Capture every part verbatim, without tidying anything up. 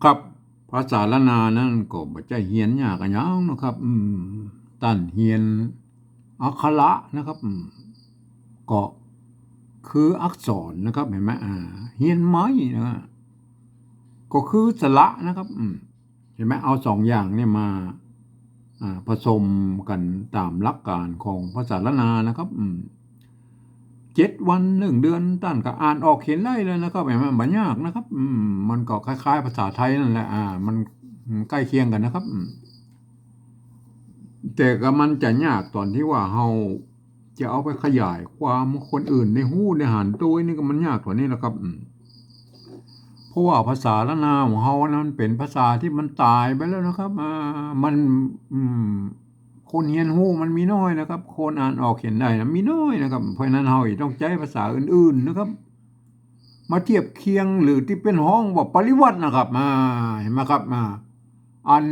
ครับ ภาษาล้านนานั้นก็บ่ใจ้เฮียนยากอะหยังนะครับ อืม ต้านเฮียนอักขระนะครับ อืม ก็คืออักษรนะครับ หันก่อ อ่า เฮียนไม้นะ ก็คือสระนะครับ อืม หันก่อ เอาสองอย่างเนี่ยมา อ่า ผสมกั๋นต๋ามหลักก๋านของภาษาล้านนานะครับ อืม เจ็ดวันหนึ่งเดือนต้านก็อ่านออกเขียนได้แล้วนะครับ หันก่อ บ่ยากนะครับ อืม มันก็คล้ายๆ ภาษาไทยนั่นแหละ อ่า มัน มันใก้เคียงกั๋นนะครับ อืม แต่ก็มันจะยากต๋อนตี้ว่าเฮาจะเอาไปขยายความคนอื่นได้ฮู้ได้หัน โตนี้ก็มันยากต๋อนนี้นะครับ อืม เพราะว่าภาษาล้านนาของเฮานั้นเป๋นภาษาตี้มันต๋ายไปแล้วนะครับ อ่า มัน อืม คนเฮียนฮู้มันมีน้อยนะครับ คนอ่านออกเขียนได้นะมีน้อยนะครับ เพราะฉะนั้นเฮาจะต้องใจ๊ภาษาอื่นๆ นะครับ มาเทียบเคียงหรือตี้เปิ้นฮ้องว่าปริวรรตนะครับ อ่า หันก่อ ครับ อ่า อัน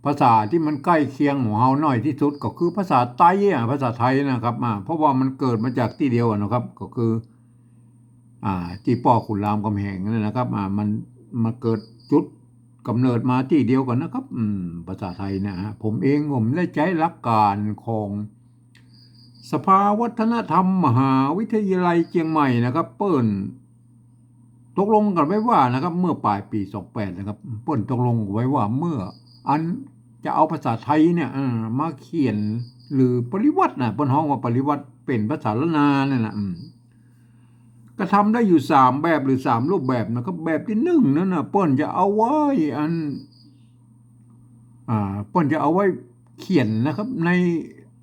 ภาษาตี้มันใก้เคียงของเฮาน้อยตี้สุดก็คือภาษาไตอะ ภาษาไทยนะครับ อ่า เพราะว่ามันเกิดมาจากตี้เดียวกั๋นนะครับ ก็คือ อ่า ตี้ป้อขุนรามคำแหงนั่นนะครับ อ่า มัน มันเกิดจุดก๋ำเนิดมาตี้เดียวกั๋นนะครับ อืม ภาษาไทยนะฮะ ผมเองผมได้ใจ๊หลักก๋านของ สภาวัฒนธรรมมหาวิทยาลัยเจียงใหม่นะครับ เปิ้นตกลงกั๋นไว้ว่านะครับ เมื่อป๋ายปี๋สองแปดนะครับ เปิ้นตกลงไว้ว่าเมื่ออันจะเอาภาษาไทยเนี่ย เอ่อ มาเขียนหรือปริวรรตนะ เปิ้นฮ้องว่าปริวรรตเป๋นภาษาล้านนาเนี่ยนะ อืม ก็ทำได้อยู่สามแบบหรือสามรูปแบบนะครับ แบบตี้นึ่งนั้นนะ เปิ้นจะเอาไว้อัน อ่า เปิ้นจะเอาไว้เขียนนะครับ ใน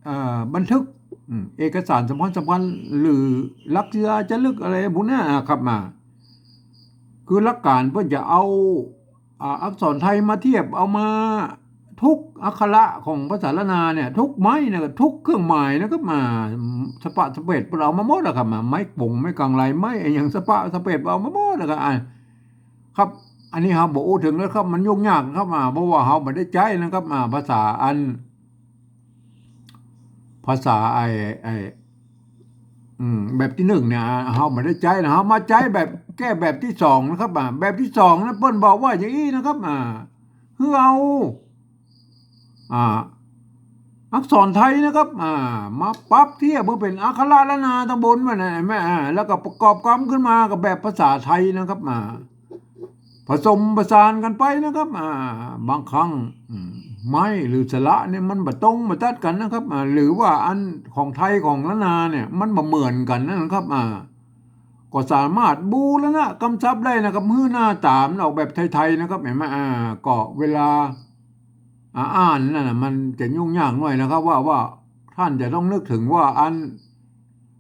อ่า บันทึก อืม เอกสารสำคัญสำคัญ หรือหลักศิลาจารึกอะไรพวกเนี้ยนะครับ มา คือหลักก๋านเปิ้นจะเอา อ่า อักษรไทยมาเทียบ เอามาทุกอักขระของภาษาล้านนาเนี่ย ทุกไม้นะ ทุกเครื่องหมายนะครับ มา สะปะสะเปดเปิ้นเอามาหมดอะครับ มา ไม้ป๋ง ไม้กังไร ไม้อะหยัง สะปะสะเปดเอามาหมดอะครับ อ่า ครับ อันนี้เฮาบ่อู้เถิงแล้วครับ มันยุ่งยากครับ อ่า เพราะว่าเฮาบ่ได้ใจ๊นะครับ อ่า ภาษาอัน ภาษาไอ้ ไอ้ อืม แบบตี้นึ่งเนี่ย อ่า เฮาบ่ได้ใจ๊นะ เฮามาใจ๊แบบ แก้แบบตี้สองนะครับ อ่า แบบตี้สองนะ เปิ้นบอกว่าอย่างอี้นะครับ อ่า คือเอา อ่า อักษรไทยนะครับ อ่า มาปรับเทียบเปื้อเป๋นอักขระล้านนาตังบนมันนะ หันก่อ อ่า แล้วก็ประกอบกำขึ้นมากับแบบภาษาไทยนะครับ อ่า ผสมผสานกั๋นไปนะครับ อ่า บางครั้ง อืม ไม้หรือสระเนี่ยมันบ่ตรงบ่ตัดกั๋นนะครับ อ่า หรือว่าอันของไทยของล้านนาเนี่ยมันบ่เหมือนกั๋นนะครับ อ่า ก็สามารถบูรณะกำศัพท์ได้นะครับ หื้อหน้าต๋ามันออกแบบไทยๆ นะครับ หันก่อ อ่า ก็เวลา อ่า อ่านนั่นน่ะ มันจะยุ่งยากหน่อยนะครับ ว่า ว่าต้านจะต้องนึกเถิงว่าอัน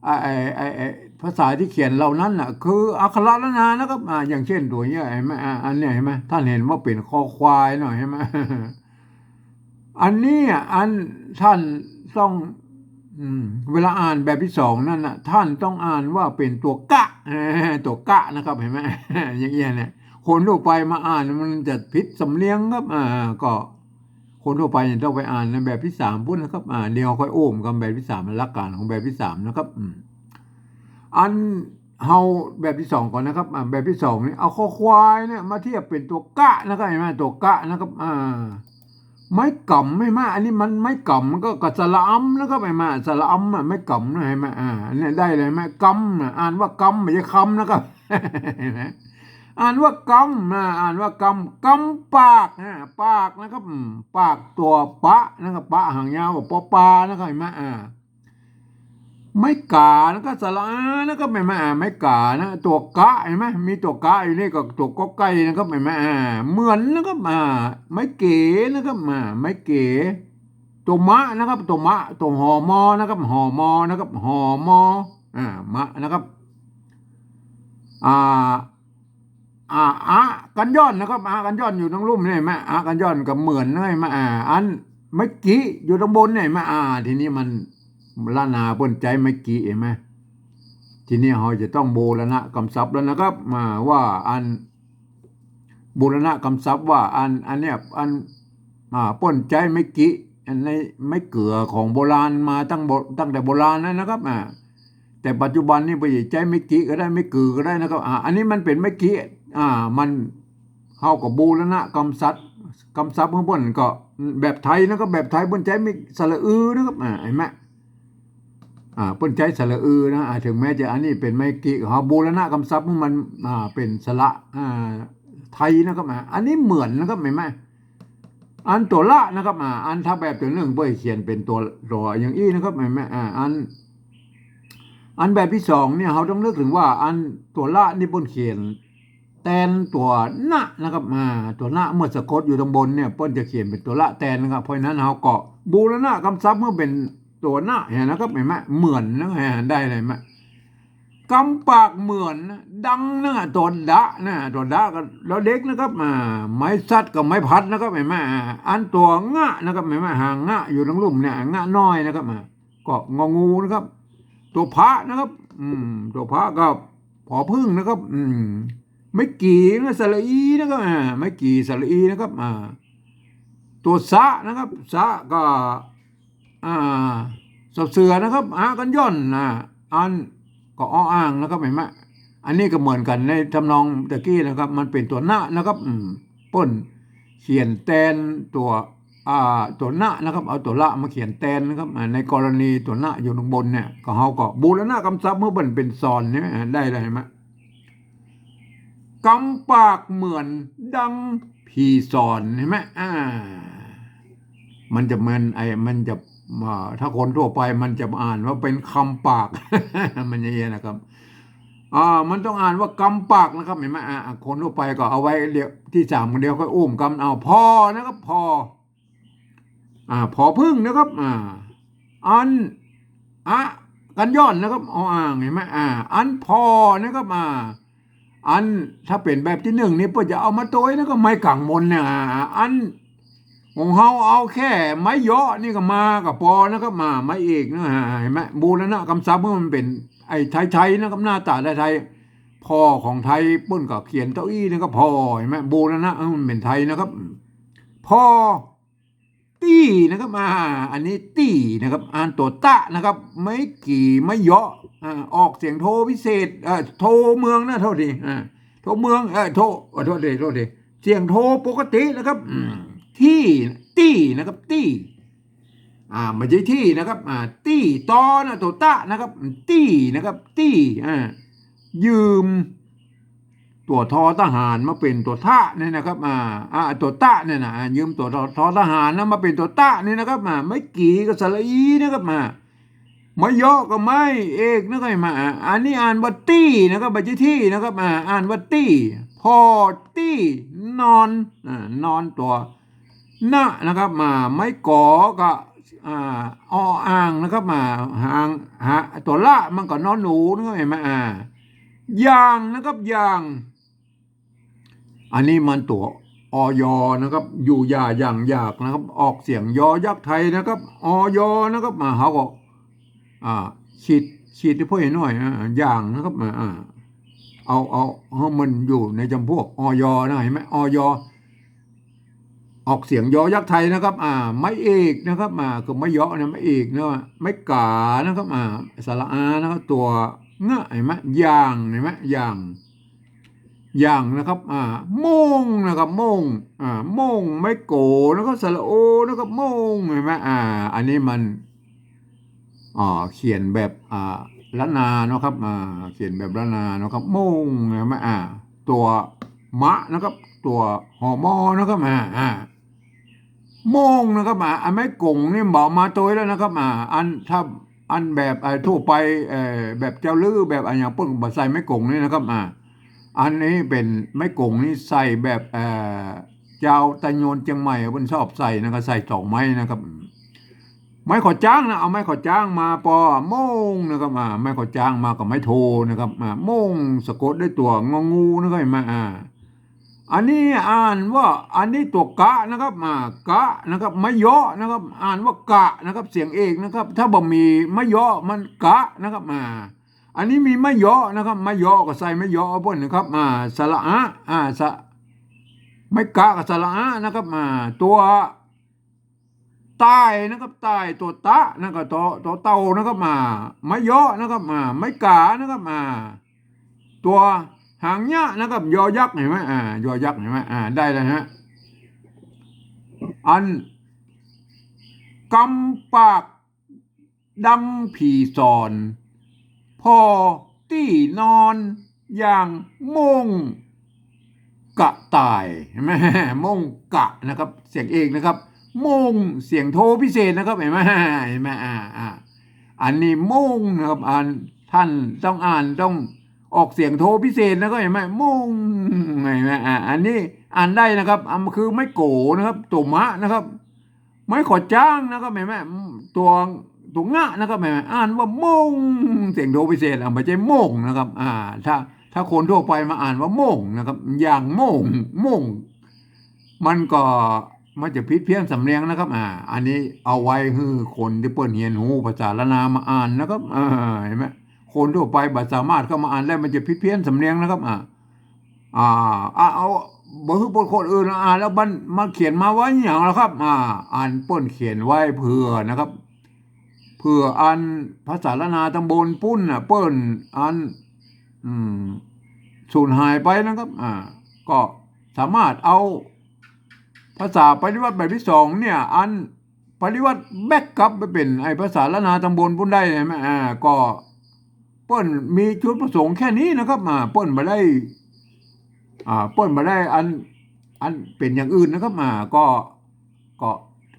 ไอ้ ไอ้ ไอ้ ไอ้ภาษาตี้เขียนเหล่านั้นน่ะ คืออักขระล้านนานะครับ อ่า อย่างเช่นตั๋วเนี้ย หันก่อ อ่า อันเนี้ย หันก่อ ต้านหันว่าเป๋นคอควายเนาะ หันก่อ อันนี้อ่ะ อันต้านต้อง อืม เวลาอ่านแบบตี้สองนั่นน่ะ ต้านต้องอ่านว่าเป๋นตั๋วกะ ตั๋วกะนะครับ หันก่อ อย่างเงี้ยเนี่ย คนทั่วไปมาอ่านมันจะผิดสำเนียงครับ อ่า ก็ คนทั่วไปเนี่ยต้องไปอ่านในแบบตี้สามปู๊นนะครับ อ่า เดี๋ยวค่อยอู้กั๋นแบบตี้สาม หลักก๋านของแบบตี้สามนะครับ อืม อันเฮาแบบตี้สองก่อนนะครับ อ่า แบบตี้สองนี่เอาคอควายเนี่ยมาเทียบเป๋นตั๋วกะนะครับ หันก่อ ตั๋วกะนะครับ อ่า ไม้ก๋ำ หันก่อ อันนี้มันไม้ก๋ำ มันก็ ก็สระอำนะครับ หันก่อ สระอำอะ ไม้ก๋ำนะ หันก่อ อ่า อันเนี้ยได้เลย ไม้ก๋ำนะ อ่านว่ากำ บ่ใจ้คำนะครับ หันก่อ อ่านว่ากำนะ อ่านว่ากำ กำปากนะ ปากนะครับ อืม ปากตั๋วปะนะครับ ปะหางยาว ปอปานะครับ หันก่อ อ่า ไม้ก๋านะครับ สระอานะครับ หันก่อ อ่า ไม้ก๋านะ ตั๋วกะ หันก่อ มีตั๋วกะอยู่นี่ก็ตั๋วกอไก่นะครับ หันก่อ อ่า เหมือนนะครับ อ่า ไม้เก๋นะครับ อ่า ไม้เก๋ ตั๋วมะนะครับ ตั๋วมะ ตั๋วหอมอนะครับ หอมอนะครับ หอมอ อ่า มะนะครับ อ่า อ่า อะ กัญญอนนะครับ อะ กัญญอนอยู่ตังลุ่มนี่ หันก่อ อะ กัญญอนก็เหมือนเลย หันก่อ อ่า อันไม้กิอยู่ตังบนนี่ หันก่อ อ่า ทีนี้มันล้านนาเปิ้นใจ๊ไม้กิ หันก่อ ทีนี้เฮาจะต้องบูรณะกำศัพท์แล้วนะครับ อ่า ว่าอัน บูรณะกำศัพท์ว่าอัน อันเนี้ย อัน อ่า เปิ้นใจ๊ไม้กิ อันในไม้เกือของโบราณมาตั้งโบ ตั้งแต่โบราณแล้วนะครับ อ่า แต่ปัจจุบันนี่ไปใจ๊ไม้กิก็ได้ ไม้กือก็ได้นะครับ อ่า อันนี้มันเป๋นไม้กิ อ่า มัน เฮาก็บูรณะกำศัพท์ กำศัพท์ของเปิ้นก็แบบไทยนะครับ แบบไทยเปิ้นใจ๊ไม่สระอือนะครับ อ่า หันก่อ อ่า เปิ้นใจ๊สระอือนะ อ่า ถึงแม้จะอันนี้เป๋นไมกิ เฮาบูรณะกำศัพท์ของมัน อ่า เป๋นสระ อ่า ไทยนะครับ อ่า อันนี้เหมือนนะครับ หันก่อ อันตั๋วละนะครับ อ่า อันถ้าแบบตั๋วนึ่งเปิ้นเขียนเป๋นตั๋ว ตั๋วอย่างอี้นะครับ หันก่อ อ่า อัน อันแบบตี้สองเนี่ย เฮาต้องนึกเถิงว่าอันตั๋วละนี่เปิ้นเขียนแตนตั๋วนะนะครับ อ่า ตั๋วนะเมื่อสะกดอยู่ตางบนเนี่ย เปิ้นจะเขียนเป๋นตั๋วละแตนนะครับ เพราะฉะนั้นเฮาก็บูรณะกำศัพท์เมื่อเป๋นตั๋วนะ หันก่อ นะครับ หันก่อ เหมือนนะ หันก่อ ได้เลย หันก่อ กำปากเหมือนนะ ดังนะ ตั๋วดะนะ ตั๋วดะก็ดอเด็กนะครับ อ่า ไม้สัตว์กับไม้พัดนะครับ หันก่อ อ่า อันตั๋วงะนะครับ หันก่อ หางงะอยู่ตางลุ่มเนี่ย งะน้อยนะครับ อ่า ก็งองูนะครับ ตั๋วพะนะครับ อืม ตั๋วพะก็ผอผึ้งนะครับ อืม ไม้กี่นะ สระอีนะครับ อ่า ไม้กี่สระอีนะครับ อ่า ตั๋วสะนะครับ สะก็ อ่า สอเสือนะครับ อะกัญญอน อ่า อันก็ออ่างนะครับ หันก่อ อันนี้ก็เหมือนกั๋นในทำนองตะกี้นะครับ มันเป๋นตั๋วนะนะครับ อืม เปิ้นเขียนแตนตั๋ว อ่า ตั๋วนะนะครับ เอาตั๋วละมาเขียนแตนนะครับ อ่า ในกรณีตั๋วนะอยู่ตางบนเนี่ย ก็เฮาก็บูรณะกำศัพท์เมื่อเปิ้นเป๋นสอนเนี่ย อ่า ได้เลย หันก่อ กำปากเหมือนดังผีสอน หันก่อ อ่า มันจะเหมือนไอ้ มันจะ อ่า ถ้าคนทั่วไปมันจะอ่านว่าเป๋นคำปาก มันอย่างเงี้ยนะครับ อ่า มันต้องอ่านว่ากำปากนะครับ หันก่อ อ่า คนทั่วไปก็เอาไว้เดี๋ยวตี้สามเดี๋ยวค่อยอุ้มกำเอา พอนะครับ พอ อ่า ผอผึ้งนะครับ อ่า อัน อะกัญญอนนะครับ ออ่าง หันก่อ อ่า อันพอนะครับ อ่า อันถ้าเป๋นแบบตี้นึ่งนี่เปิ้นจะเอามาตวยนะครับ ไม้ก๋างมนเนี่ย อ่า อันของเฮาเอาแค่ไม้เยาะนี่ก็มาก็ปอนะครับ อ่า ไม้เอกนะ อ่า หันก่อ บูรณะกำศัพท์เมื่อมันเป๋นไอ้ไทยๆนะครับ หน้าต๋าไทยๆ พอของไทยเปิ้นก็เขียนเต้าอี้นะครับ พอ หันก่อ บูรณะให้มันเป๋นไทยนะครับ พอ ตี้นะครับ อ่า อันนี้ตี้นะครับ อ่านตั๋วตะนะครับ ไม้กี่ไม้เยาะ อ่า ออกเสียงโทพิเศษ เอ่อ โทเมืองนะ โทษที อ่า โทเมือง เอ่อ โท ขอโทษที โทษที เสียงโทปกตินะครับ อืม ตี้ ตี้นะครับ ตี้ อ่า ไม่ใช่ที่นะครับ อ่า ตี้ ตอนะ ตั๋วตะนะครับ ตี้นะครับ ตี้ อ่า ยืม ตั๋วทอทหารมาเป๋นตั๋วทะเนี่ยนะครับ อ่า อ่า ตั๋วตะเนี่ยนะ อ่า ยืมตั๋วทอ ทอทหารนะมาเป๋นตั๋วตะเนี่ยนะครับ อ่า ไม้กี่ก็สระอีนะครับ อ่า ไม้เยาะก็ไม้เอกนะครับ อ่า อันนี้อ่านว่าตี้นะครับ ไม่ใช่ที่นะครับ อ่า อ่านว่าตี้ พอตี้นอน อ่า นอนตั๋ว นะนะครับ มา ไม้ก๋อก็ อ่า ออ่างนะครับ มา หาง หา ตั๋วละมันก็นอหนูนะครับ หันก่อ อ่า อย่างนะครับ อย่าง อันนี้มันตั๋ว อย นะครับ อยู่อย่าอย่างอยากนะครับ ออกเสียงยอยักษ์ไทยนะครับ อย นะครับ มา เฮาก็ อ่า ขีด ขีดให้พ่อเห็นหน่อย อ่า อย่างนะครับ อ่า อ่า เอา เอา ให้มันอยู่ในจำพวก อย นะ หันก่อ อย ออกเสียงยอยักษ์ไทยนะครับ อ่า ไม้เอกนะครับ อ่า คือไม้เยาะนะ ไม้เอกนะ ไม้ก๋านะครับ อ่า สระอานะครับ ตั๋วงะ หันก่อ อย่าง หันก่อ อย่าง อย่างนะครับ อ่า โม่งนะครับ โม่ง อ่า โม่ง ไม้โกนะครับ สระโอนะครับ โม่ง หันก่อ อ่า อันนี้มัน อ่า เขียนแบบ อ่า ล้านนานะครับ อ่า เขียนแบบล้านนานะครับ โม่ง หันก่อ อ่า ตั๋วมะนะครับ ตั๋ว หอมอนะครับ อ่า อ่า โม่งนะครับ อ่า อันไม้ก๋งนี่บ่เอามาตวยแล้วนะครับ อ่า อันถ้า อันแบบ เอ่อ ทั่วไป เอ่อ แบบเจ้าลื้อ แบบอะหยังเปิ้นบ่ใส่ไม้ก๋งนี่นะครับ อ่า อันนี้เป๋นไม้ก๋งนี่ใส่แบบ เอ่อ จาวไตยวนเจียงใหม่เปิ้นชอบใส่นะครับ ใส่สองไม้นะครับ ไม้ขอจ้างนะ เอาไม้ขอจ้างมาปอ โม่งนะครับ อ่า ไม้ขอจ้างมากับไม้โทนะครับ อ่า โม่ง สะกดด้วยตั๋ว งองูนะครับ หันก่อ อ่า อันนี้อ่านว่า อันนี้ตั๋วกะนะครับ อ่า กะนะครับ ไม้เยาะนะครับ อ่านว่ากะนะครับ เสียงเอกนะครับ ถ้าบ่มีไม้เยาะมันกะนะครับ อ่า อันนี้มีไม้เยาะนะครับ ไม้เยาะก็ใส่ไม้เยาะเอาเปิ้นนะครับ อ่า สระอะ อ่า สะ ไม้กะกับสระอะนะครับ อ่า ตั๋ว ต่ายนะครับ ต่าย ตั๋วตะนะครับ ตั๋ว ตั๋วเต่านะครับ อ่า ไม้เยาะนะครับ อ่า ไม้ก๋านะครับ อ่า ตั๋ว หางยะนะครับ ยอยักษ์ หันก่อ อ่า ยอยักษ์ หันก่อ อ่า ได้แล้วฮะ อัน กำปาก ดังผีสอน ผ่อตี้นอนอย่างโม่งกะต่าย หันก่อ โม่งกะนะครับ เสียงเอกนะครับ โม่ง เสียงโทพิเศษนะครับ หันก่อ หันก่อ อ่า อ่า อันนี้โม่งนะครับ อัน ท่านต้องอ่าน ต้องออกเสียงโทพิเศษนะครับ หันก่อ โม่ง หันก่อ อ่า อันนี้อ่านได้นะครับ อ่า มันคือไม้โกนะครับ ตั๋วมะนะครับ ไม้ขอจ้างนะครับ หันก่อ ตัว ตั๋วงะนะครับ หันก่อ อ่านว่าโม่ง เสียงโทพิเศษ อ่ะ บ่ใจ้โม่งนะครับ อ่า ถ้า ถ้าคนทั่วไปมาอ่านว่าโม่งนะครับ อย่างโม่ง โม่ง มันก็ มันจะผิดเพี้ยนสำเนียงนะครับ อ่า อันนี้เอาไว้หื้อคนตี้เปิ้นเฮียนฮู้ภาษาล้านนามาอ่านนะครับ อ่า หันก่อ คนทั่วไปบ่สามารถเข้ามาอ่านได้ มันจะผิดเพี้ยนสำเนียงนะครับ อ่า อ่า อ่า เอา บ่หื้อเปิ้นคนอื่นอ่านแล้วมัน มันเขียนมาว่าหยังล่ะครับ อ่า อันเปิ้นเขียนไว้เผื่อนะครับ เผื่ออันภาษาล้านนาตำบลปุ้นน่ะ เปิ้นอัน อืม สูญหายไปนะครับ อ่า ก็สามารถเอาภาษาปริวัติแบบตี้สองเนี่ย อันปริวัติแบ็กกลับไปเป๋นไอ้ภาษาล้านนาตำบลปุ้นได้หันก่อ อ่า ก็เปิ้นมีจุดประสงค์แค่นี้นะครับ อ่า เปิ้นบ่ได้ อ่า เปิ้นบ่ได้อัน อันเป๋นอย่างอื่นนะครับ อ่า ก็ ก็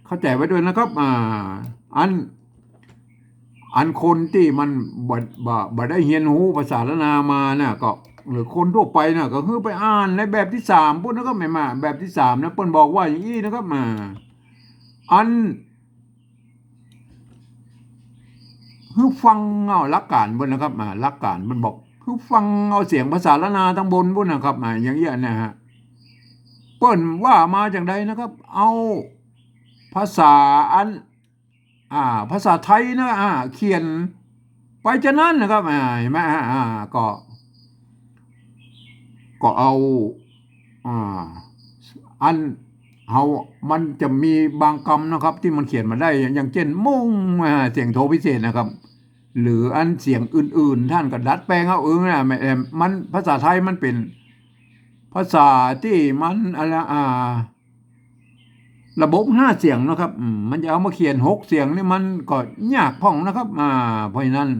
เข้าใจ๋ไว้ด้วยนะครับ อ่า อัน อันคนตี้มันบ่ บ่ บ่ได้เฮียนฮู้ภาษาล้านนามาน่ะ ก็ หรือคนทั่วไปน่ะ ก็คือไปอ่านในแบบตี้สามปุ้นนะครับ หันก่อ แบบตี้สามนะ เปิ้นบอกว่าอย่างอี้นะครับ อ่า อัน หื้อฟังเอาหลักการเปิ้นนะครับ อ่า หลักการเปิ้นบอก หื้อฟังเอาเสียงภาษาล้านนาตำบลปุ้นนะครับ อ่า อย่างอี้นะฮะ เปิ้นว่ามาจั่งใดนะครับ เอาภาษาอัน อ่า ภาษาไทยนะ อ่า เขียนไปจะนั้นนะครับ อ่า หันก่อ อ่า อ่า ก็ ก็เอา อ่า อันเฮา มันจะมีบางกำนะครับ ตี้มันเขียนมาได้ อย่างเจ้น โม่ง อ่า เสียงโทพิเศษนะครับ หรืออันเสียงอื่นๆ ต้านก็ดัดแป๋งเอาเองนะ แม่น มัน ภาษาไทยมันเป๋นภาษาตี้มัน อะไร อ่า ระบบห้าเสียงนะครับ อืม มันจะเอามาเขียนหกเสียงนี่มันก็ยากพ่องนะครับ อ่า เพราะฉะนั้น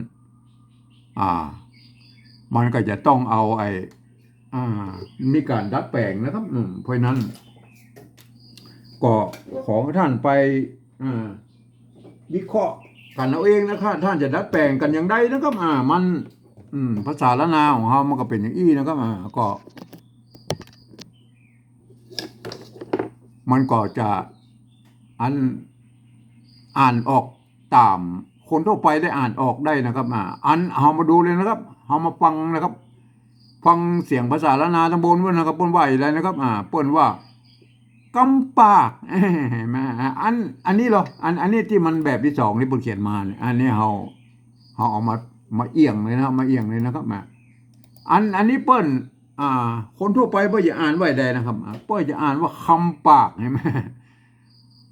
อ่า มันก็จะต้องเอาไอ้ อ่า มีก๋านดัดแป๋งนะครับ อืม เพราะฉะนั้น ก็ขอให้ต้านไป อ่า วิเคราะห์กั๋นเอาเองนะครับ ต้านจะดัดแป๋งกั๋นอย่างใดนะครับ อ่า มัน อืม ภาษาล้านนาของเฮามันก็เป๋นอย่างอี้นะครับ อ่า ก็ มันก็จะ อัน อ่านออกต๋ามคนทั่วไปได้อ่านออกได้นะครับ อ่า อัน เฮามาดูเลยนะครับ เฮามาฟังนะครับ ฟังเสียงภาษาล้านนาตำบลเปิ้นนะครับ เปิ้นว่าอย่างไรนะครับ อ่า เปิ้นว่า กำปาก หันก่อ อัน อันนี้เหรอ อัน อันนี้ตี้มันแบบตี้สองตี้เปิ้นเขียนมาเนี่ย อันนี้เฮา เฮาเอามา มาเอี่ยงเลยนะ มาเอี่ยงเลยนะครับ มา อัน อันนี้เปิ้น อ่า คนทั่วไปเปิ้นจะอ่านว่าใดนะครับ อ่า เปิ้นจะอ่านว่าคำปาก หันก่อ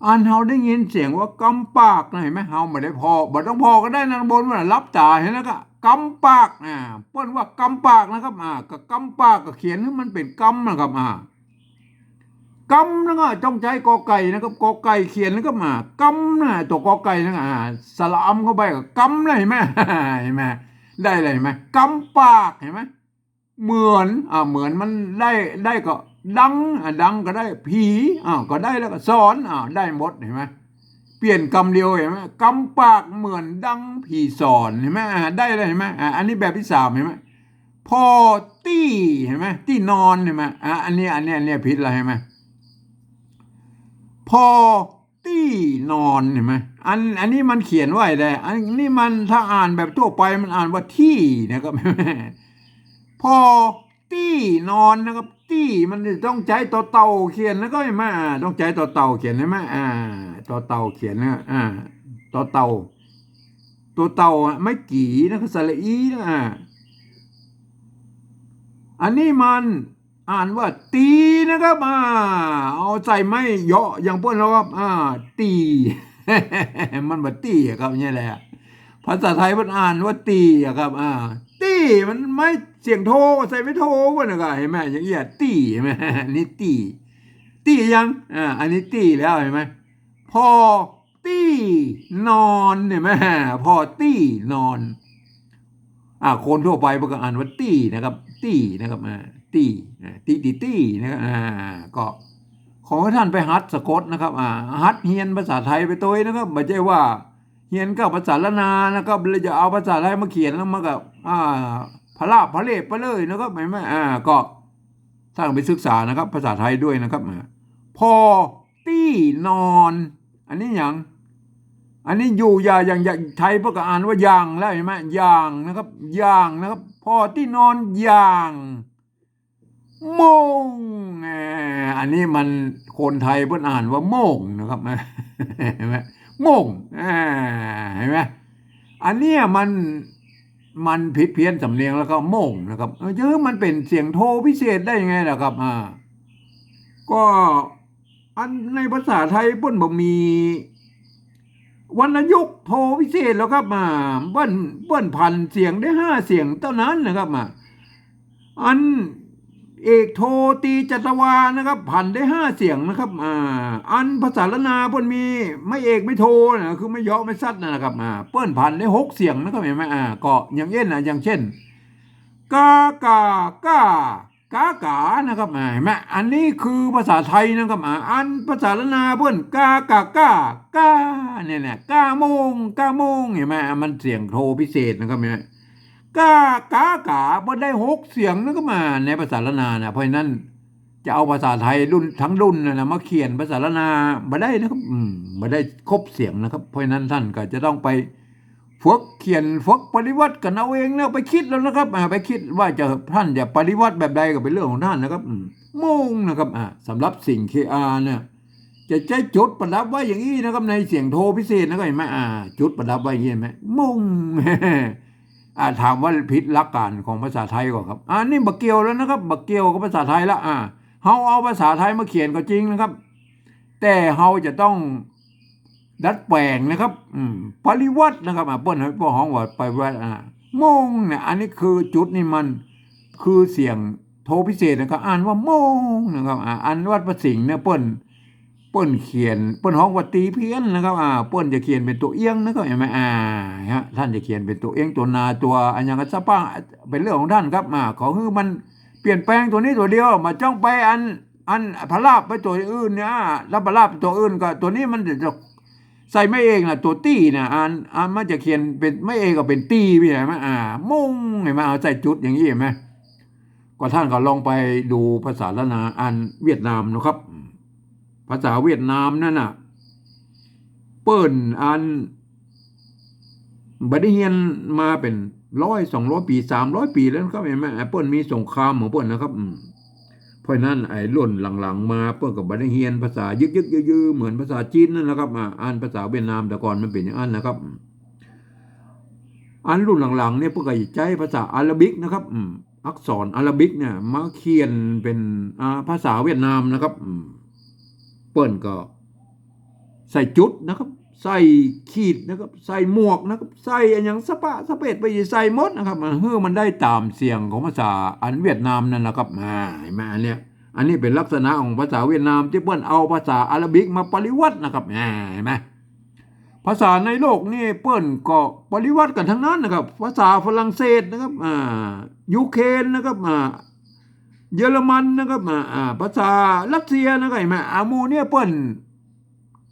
อันเฮาได้ยินเสียงว่ากำปากนะ หันก่อ เฮาบ่ได้ผ่อ บ่ต้องผ่อก็ได้นะ บนว่าหลับต๋าหันก่อ กำปาก อ่า เปิ้นว่ากำปากนะครับ อ่า ก็กำปากก็เขียนหื้อมันเป๋นกำนะครับ อ่า กำนะก็ต้องใจ๊กอไก่นะครับ กอไก่เขียนนะครับ อ่า กำนะ ตั๋วกอไก่นะ อ่า สระอำเข้าไปก็กำนะ หันก่อ หันก่อ ได้เลย หันก่อ กำปาก หันก่อ เหมือน อ่า เหมือนมันได้ ได้ก็ดัง อ่า ดังก็ได้ ผี อ่า ก็ได้แล้วก็สอน อ่า ได้หมด หันก่อ เปลี่ยนกำเดียว หันก่อ กำปากเหมือนดังผีสอน หันก่อ อ่า ได้แล้ว หันก่อ อ่า อันนี้แบบตี้สาม หันก่อ ผ่อตี้ หันก่อ ตี้นอน หันก่อ อ่า อันนี้ อันนี้ อันนี้ผิดแล้ว หันก่อ ผ่อตี้นอน หันก่อ อัน อันนี้มันเขียนไว้แหละ อันนี้มันถ้าอ่านแบบทั่วไปมันอ่านว่าที่นะครับ ผ่อตี้นอนนะครับ ตี้มันต้องใจ๊ตอเต่าเขียนนะครับ หันก่อ อ่า ต้องใจ๊ตอเต่าเขียน หันก่อ อ่า ตอเต่าเขียนนะ อ่า ตอเต่า ตั๋วเต่าอะ ไม้กี่นะครับ สระอีนะ อ่า อันนี้มันอ่านว่าตี๋นะครับ อ่า เอาใส่ไม้เหยาะอย่างเปิ้นแล้วครับ อ่า ตี๋ มันบ่ตี้อะครับ เนี่ยแหละ ภาษาไทยมันอ่านว่าตี๋อะครับ อ่า ติ ตี้ มันไม้เสียงโท ใส่ไม้โทบ่ะนะ ก็หันก่อ หันก่อ อย่างอี้อะ ตี้ หันก่อ อันนี้ตี้ ตี้ยัง อ่า อันนี้ตี้แล้ว หันก่อ ผ่อตี้นอน หันก่อ ผ่อตี้นอน อ่า คนทั่วไปเปิ้นก็อ่านว่าตี้นะครับ ตี้นะครับ อ่า ตี้ อ่า ตี้ ตี้ ตี้นะครับ อ่า ก็ขอให้ท่านไปหัดสะกดนะครับ อ่า หัดเฮียนภาษาไทยไปตวยนะครับ บ่ใจ้ว่าเฮียนก้าวภาษาล้านนานะครับ แล้วจะเอาภาษาไทยมาเขียนแล้วมันก็ อ่า พะลาบพะเลบไปเลยนะครับ หันก่อ อ่า ก็ท่านไปศึกษานะครับ ภาษาไทยด้วยนะครับ อ่า ผ่อตี้นอน อันนี้หยัง อันนี้อยู่อย่า อย่าง อย่างไทยเปิ้นก็อ่านว่าอย่างแล้ว หันก่อ อย่างนะครับ อย่างนะครับ ผ่อตี้นอนอย่าง โม่ง อ่า อันนี้มันคนไทยเปิ้นอ่านว่าโม่งนะครับ หันก่อ โม่ง อ่า หันก่อ อันเนี้ยมัน มันผิดเพี้ยนสำเนียงแล้วก็โม่งนะครับ เออ จะหื้อมันเป๋นเสียงโทพิเศษได้ยังไงล่ะครับ อ่า ก็อันในภาษาไทยเปิ้นบ่มีวรรณยุกต์โทพิเศษแล้วครับ อ่า เปิ้น เปิ้นผันเสียงได้ห้าเสียงเต้านั้นนะครับ อ่า อันเอกโทตรีจัตวานะครับ ผันได้ห้าเสียงนะครับ อ่า อันภาษาล้านนาเปิ้นมีไม้เอกไม้โทนะ คือไม้เยาะไม้สัตว์นั่นนะครับ อ่า เปิ้นผันได้หกเสียงนะครับ หันก่อ อ่า ก็อย่างอี้นะ อย่างเช่น กา ก่า ก้า ก๊า ก๋า นะครับ อ่า หันก่อ อันนี้คือภาษาไทยนะครับ อ่า อันภาษาล้านนาเปิ้น กา ก่า ก้า ก้า เนี่ยนะ ก้าโมง ก้าโมง หันก่อ มันเสียงโทพิเศษนะครับ หันก่อ กา ก๋า ก๋า เปิ้นได้หกเสียงนะครับ อ่า ในภาษาล้านนานะ เพราะฉะนั้นจะเอาภาษาไทยรุ่น ทั้งรุ่นนั่นนะ มาเขียนภาษาล้านนาบ่ได้นะครับ อืม บ่ได้ครบเสียงนะครับ เพราะฉะนั้นท่านก็จะต้องไปฝึกเขียน ฝึกปริวรรตกั๋นเอาเองนะ ไปกึ๊ดเอานะครับ อ่า ไปกึ๊ดว่าจะ ท่านจะปริวรรตแบบใดก็เป๋นเรื่องของท่านนะครับ อืม โม่งนะครับ อ่า สำหรับสิ่งเคอาเนี่ย จะใจ๊จุดประดับไว้อย่างอี้นะครับ ในเสียงโทพิเศษนะ ก็หันก่อ อ่า จุดประดับไว้อย่างอี้หันก่อ โม่ง อ่า ถามว่าผิดหลักการของภาษาไทยก่อครับ อ่า นี่บ่เกี่ยวแล้วนะครับ บ่เกี่ยวกับภาษาไทยละ อ่า เฮาเอาภาษาไทยมาเขียนก็จริงนะครับ แต่เฮาจะต้องดัดแปลงนะครับ อืม ปริวรรตนะครับ อ่า เปิ้น เปิ้นฮ้องว่าปริวรรต อ่า โม่งเนี่ย อันนี้คือจุดนี่มันคือเสียงโทพิเศษนะครับ อ่านว่าโม่งนะครับ อ่า อันวัดพระสิงห์เนี่ยเปิ้น เปิ้นเขียน เปิ้นฮ้องว่าตีเพี้ยนนะครับ อ่า เปิ้นจะเขียนเป๋นตั๋วเอี้ยงนะครับ หันก่อ อ่า ฮะ ท่านจะเขียนเป๋นตั๋วเอี้ยง ตั๋วนา ตั๋วอะหยังก็ซะปะ เป๋นเรื่องของท่านครับ อ่า ขอหื้อมันเปลี่ยนแปลงตั๋วนี้ตั๋วเดียว บ่จ้องไปอัน อันพะลาบไปตั๋วอื่นเนี่ย แล้วพะลาบตั๋วอื่นก็ ตั๋วนี้มันจะใส่ไม้เอกนะ ตั๋วตี้นะ อัน อันมันจะเขียนเป๋นไม้เอกก็เป๋นตี้ไป หันก่อ อ่า โม่ง หันก่อ เอาใส่จุดอย่างอี้หันก่อ ก็ท่านก็ลองไปดูภาษาล้านนาอันเวียดนามนะครับ ภาษาเวียดนามนั่นน่ะ เปิ้นอันบ่ได้เฮียนมาเป๋นร้อย สองร้อยปี๋ สามร้อยปี๋แล้วนะครับ หันก่อ เปิ้นมีสงครามของเปิ้นนะครับ อืม เพราะฉะนั้นไอ้รุ่นหลังๆ มาเปิ้นก็บ่ได้เฮียนภาษายึกๆ ยื้อๆ เหมือนภาษาจีนนั่นนะครับ อ่า อันภาษาเวียดนามแต่ก่อนมันเป๋นอย่างนั้นนะครับ อันรุ่นหลังๆ เนี่ยเปิ้นก็ใจ๊ภาษาอาราบิกนะครับ อืม อักษรอาราบิกเนี่ยมาเขียนเป๋น อ่า ภาษาเวียดนามนะครับ อืม เปิ้นก็ใส่จุดนะครับ ใส่ขีดนะครับ ใส่หมวกนะครับ ใส่อะหยังสะปะสะเปดไปใส่หมดนะครับ อ่า หื้อมันได้ต๋ามเสียงของภาษาอันเวียดนามนั่นแหละครับ อ่า หันก่อ อันเนี้ย อันนี้เป๋นลักษณะของภาษาเวียดนามตี้เปิ้นเอาภาษาอาราบิกมาปริวรรตนะครับ อ่า หันก่อ ภาษาในโลกนี่เปิ้นก็ปริวรรตกั๋นทั้งนั้นนะครับ ภาษาฝรั่งเศสนะครับ อ่า ยูเครนนะครับ อ่า เยอรมันนะครับ อ่า อ่า ภาษารัสเซียนะครับ หันก่อ อ่า หมู่เนี่ยเปิ้น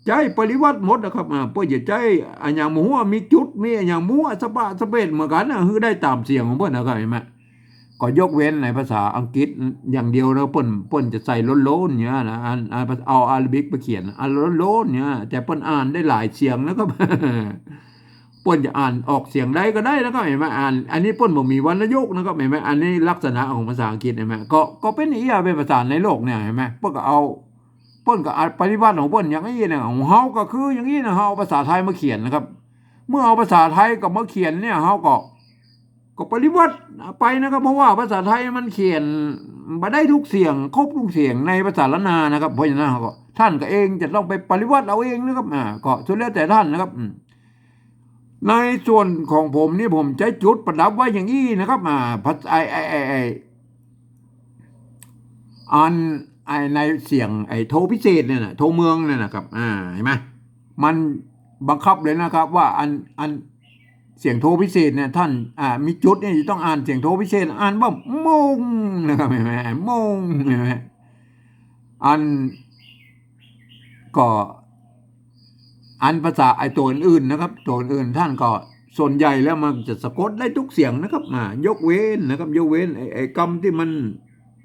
ใจ๊ปริวรรตหมดนะครับ อ่า เปิ้นจะใจ๊อะหยังบ่ฮู้ มีจุด มีอะหยังมั่วสะปะสะเปดเหมือนกั๋นนะ หื้อได้ต๋ามเสียงของเปิ้นนะครับ หันก่อ ก็ยกเว้นในภาษาอังกฤษอย่างเดียวนะ เปิ้น เปิ้นจะใส่โล้นๆ เนี่ยนะ อัน อัน เอาอาราบิกไปเขียน อันโล้นๆ เนี่ย แต่เปิ้นอ่านได้หลายเสียงนะครับ เปิ้นจะอ่านออกเสียงใดก็ได้นะครับ หันก่อ อ่าน อันนี้เปิ้นบ่มีวรรณยุกต์นะครับ หันก่อ อันนี้ลักษณะของภาษาอังกฤษ หันก่อ ก็ ก็เป๋นอี้อะ เป๋นภาษาในโลกเนี่ย หันก่อ เปิ้นก็เอา เปิ้นก็เอาปริวรรตของเปิ้นอย่างอี้นะ ของเฮาก็คืออย่างอี้นะ เฮาเอาภาษาไทยมาเขียนนะครับ เมื่อเอาภาษาไทยก็มาเขียนเนี่ย เฮาก็ ก็ปริวรรตไปนะครับ เพราะว่าภาษาไทยมันเขียนบ่ได้ทุกเสียง ครบทุกเสียงในภาษาล้านนานะครับ เพราะฉะนั้นเฮาก็ ท่านก็เองจะต้องไปปริวรรตเอาเองนะครับ อ่า ก็สุดแล้วแต่ท่านนะครับ อืม ในส่วนของผมนี่ผมใจ๊จุดประดับไว้อย่างอี้นะครับ อ่า ภาษา ไอ้ ไอ้ ไอ้ ไอ้ อัน ไอ้ในเสียงไอ้โทพิเศษเนี่ยนะ โทเมืองเนี่ยนะครับ อ่า หันก่อ มันบังคับเลยนะครับ ว่าอัน อันเสียงโทพิเศษเนี่ย ต้าน อ่า มีจุดเนี่ยจะต้องอ่านเสียงโทพิเศษ อ่านว่ามุ่งนะครับ หันก่อ มุ่ง หันก่อ อัน ก็ อันภาษาไอ้ตั๋วอื่นๆนะครับ ตั๋วอื่นต้านก็ส่วนใหญ่แล้วมันจะสะกดได้ทุกเสียงนะครับ อ่า ยกเว้นนะครับ ยกเว้นไอ้ ไอ้กำตี้มัน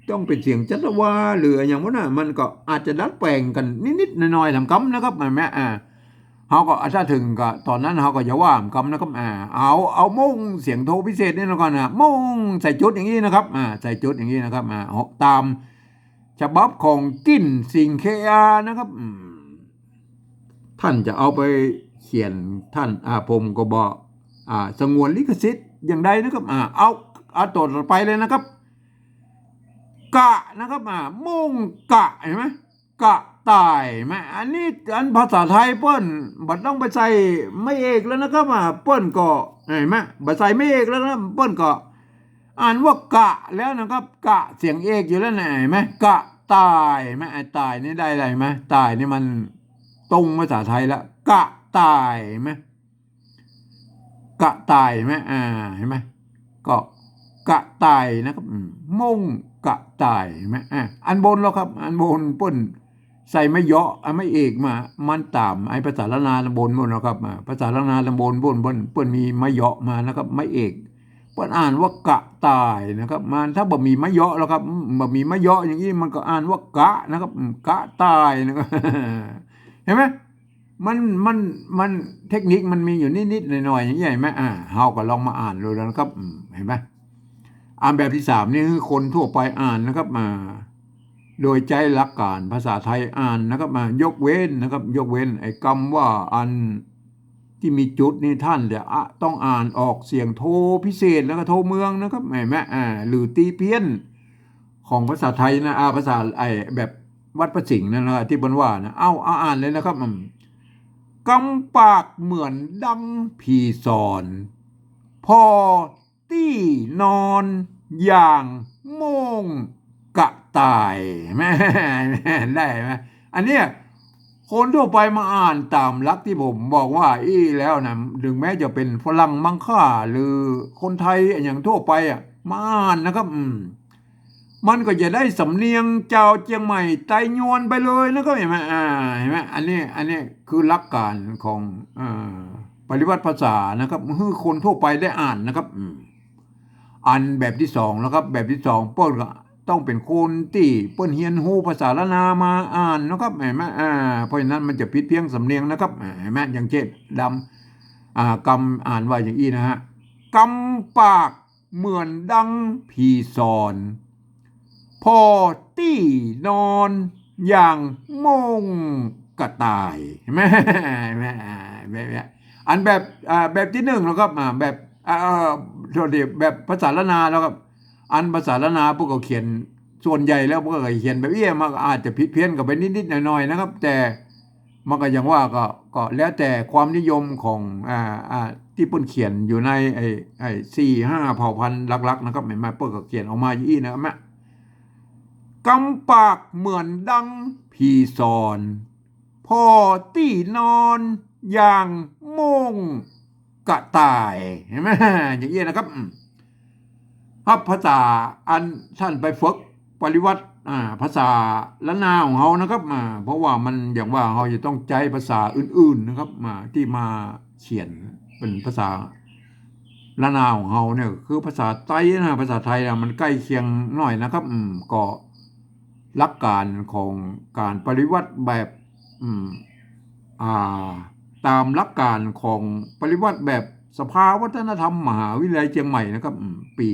ต้องเป๋นเสียงจัตวา หรืออะหยังวะน่ะ มันก็อาจจะดัดแปลงกั๋นนิดๆหน้อยๆ ต๋ามกำนะครับ หันก่อ อ่า เฮาก็ ถ้าเถิงก็ ต๋อนนั้นเฮาก็จะว่าต๋ามกำนะครับ อ่า เอา เอามุ่งเสียงโทพิเศษนี่นะก่อนนะ มุ่งใส่จุดอย่างอี้นะครับ อ่า ใส่จุดอย่างอี้นะครับ อ่า ต๋ามฉบับของกิ่นสิงเคอานะครับ อืม ต้านจะเอาไปเขียน ต้าน อ่า ผมก็บ่ อ่า สงวนลิขสิทธิ์อย่างใดนะครับ อ่า เอา เอาตั๋วต่อไปเลยนะครับ กะนะครับ อ่า มุ่งกะ หันก่อ กะต่าย หันก่อ อันนี้อันภาษาไทยเปิ้นบ่ต้องไปใส่ไม้เอกแล้วนะครับ อ่า เปิ้นก็ หันก่อ บ่ใส่ไม้เอกแล้วนะ เปิ้นก็อ่านว่ากะแล้วนะครับ กะเสียงเอกอยู่แล้วนะ หันก่อ กะต่าย หันก่อ ไอ้ต่ายนี่ได้อะไร หันก่อ ต่ายนี่มันตรงภาษาไทยละ กะต่าย หันก่อ กะต่าย หันก่อ อ่า หันก่อ ก็กะต่ายนะครับ อืม มุ่งกะต่าย หันก่อ อ่า อันบนแล้วครับ อันบนเปิ้นใส่ไม้เยาะ อ่า ไม้เอกมา มันต๋ามไอ้ภาษาล้านนาต๋ามบนปู้นนะครับ อ่า ภาษาล้านนาต๋ามบนปู้น เปิ้น เปิ้นมีไม้เยาะมานะครับ ไม้เอก เปิ้นอ่านว่ากะต่ายนะครับ มันถ้าบ่มีไม้เยาะแล้วครับ อืม บ่มีไม้เยาะอย่างอี้ มันก็อ่านว่ากะนะครับ อืม กะต่ายนะครับ หันก่อ มัน มัน มันเทคนิคมันมีอยู่นิดๆหน้อยๆ อย่างอี้ หันก่อ อ่า เฮาก็ลองมาอ่านดูแล้วนะครับ อืม หันก่อ อันแบบตี้สามนี่คือคนทั่วไปอ่านนะครับ อ่า โดยใจ๊หลักก๋านภาษาไทยอ่านนะครับ อ่า ยกเว้นนะครับ ยกเว้นไอ้กำว่าอันตี้มีจุดนี่ต้านจะ อะ ต้องอ่านออกเสียงโทพิเศษแล้วก็โทเมืองนะครับ หันก่อ อ่า หรือตี้เพี้ยน ของภาษาไทยนะ อ่า ภาษาไอ้แบบวัดพระสิงห์นั่นนะ ตี้เปิ้นว่านะ เอ้า เอาอ่านเลยนะครับ อืม กำปากเหมือนดังผีสอน ผ่อตี้นอนอย่างมุ่งกะต่าย แม่ ได้ไหม อันเนี้ย คนทั่วไปมาอ่านต๋ามหลักตี้ผมบอกว่าอี้แล้วนะ ถึงแม้จะเป๋นฝรั่งมังค่า หรือคนไทยอะหยังทั่วไปอะ มาอ่านนะครับ อืม มันก็จะได้สำเนียงจาวเจียงใหม่ไตยวนไปเลยนะครับ หันก่อ อ่า หันก่อ อันนี้ อันนี้คือหลักก๋านของ อ่า ปริวัติภาษานะครับ หื้อคนทั่วไปได้อ่านนะครับ อืม อันแบบตี้สองนะครับ แบบตี้สองเปิ้นก็ต้องเป๋นคนตี้เปิ้นเฮียนฮู้ภาษาล้านนามาอ่านนะครับ หันก่อ อ่า เพราะฉะนั้นมันจะผิดเพี้ยนสำเนียงนะครับ อ่า หันก่อ อย่างเจ้น ดำ อ่า กำอ่านว่าอย่างอี้นะฮะ กำปากเหมือนดังผีสอน ผ่อตี้นอนอย่างมุ่งกะต่าย หันก่อ หันก่อ อ่า แบบ แบบ อันแบบ อ่า แบบตี้หนึ่งแล้วครับ อ่า แบบ อ่า เอ่อ โทษที แบบภาษาล้านนาแล้วครับ อันภาษาล้านนาเปิ้นก็เขียน ส่วนใหญ่แล้วเปิ้นก็เขียนแบบอี้ มันก็อาจจะผิดเพี้ยนกั๋นไปนิดๆหน้อยๆนะครับ แต่มันก็อย่างว่า ก็ ก็แล้วแต่ความนิยมของ อ่า อ่า ตี้เปิ้นเขียนอยู่ในไอ้ ไอ้สี่ห้าเผ่าพันธุ์หลักๆนะครับ หันก่อ เปิ้นก็เขียนออกมาอย่างอี้นะครับ กำปากเหมือนดังผีสอน ผ่อตี้นอนอย่างมุ่งกะต่าย หันก่อ อย่างอี้นะครับ อืม ครับ ภาษาอันต้านไปฝึกปริวัติ อ่า ภาษาล้านนาของเฮานะครับ อ่า เพราะว่ามันอย่างว่าเฮาจะต้องใจ๊ภาษาอื่นๆนะครับ มา ตี้มาเขียนเป๋นภาษาล้านนาของเฮาเนี่ย คือภาษาไตยนะ ภาษาไทยอะมันใก้เคียงหน้อยนะครับ อืม ก็หลักก๋านของก๋านปริวัติแบบ อืม อ่า ต๋ามหลักก๋านของปริวัติแบบสภาวัฒนธรรมมหาวิทยาลัยเจียงใหม่นะครับ อืม ปี๋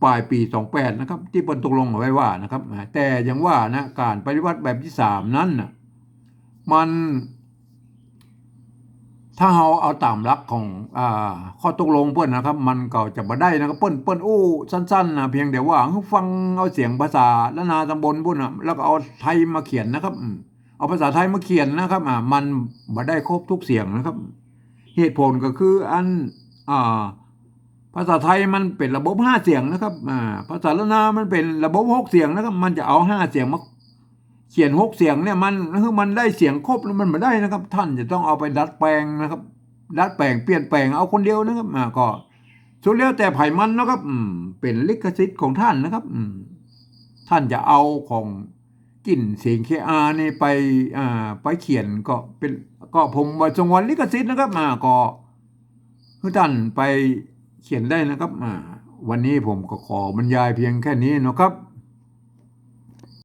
ป๋ายปี๋สองแปดนะครับ ตี้เปิ้นตกลงเอาไว้ว่านะครับ อ่า แต่อย่างว่านะ ก๋านปริวัติแบบตี้สามนั้นน่ะ มัน ถ้าเฮาเอาต๋ามหลักของ อ่า ข้อตกลงเปิ้นนะครับ มันก็จะบ่ได้นะครับ เปิ้น เปิ้นอู้สั้นๆนะ เพียงแต่ว่าหื้อฟังเอาเสียงภาษาล้านนาต๋ามบนปู้นนะ แล้วก็เอาไทยมาเขียนนะครับ อืม เอาภาษาไทยมาเขียนนะครับ อ่า มันบ่ได้ครบทุกเสียงนะครับ เหตุผลก็คืออัน อ่า ภาษาไทยมันเป๋นระบบห้าเสียงนะครับ อ่า ภาษาล้านนามันเป๋นระบบหกเสียงนะครับ มันจะเอาห้าเสียงมาเขียนหกเสียงเนี่ย มัน หื้อมันได้เสียงครบแล้วมันบ่ได้นะครับ ต้านจะต้องเอาไปดัดแปลงนะครับ ดัดแปลงเปลี่ยนแปลงเอาคนเดียวนะครับ อ่า ก็สุดแล้วแต่ใผมันนะครับ อืม เป๋นลิขสิทธิ์ของต้านนะครับ อืม ต้านจะเอาของ กลิ่นเสียงเคอานี่ไป อ่า ไปเขียนก็เป๋น ก็ผมบ่สงวนลิขสิทธิ์นะครับ อ่า ก็หื้อต้านไปเขียนได้นะครับ อ่า วันนี้ผมก็ขอบรรยายเพียงแค่นี้นะครับ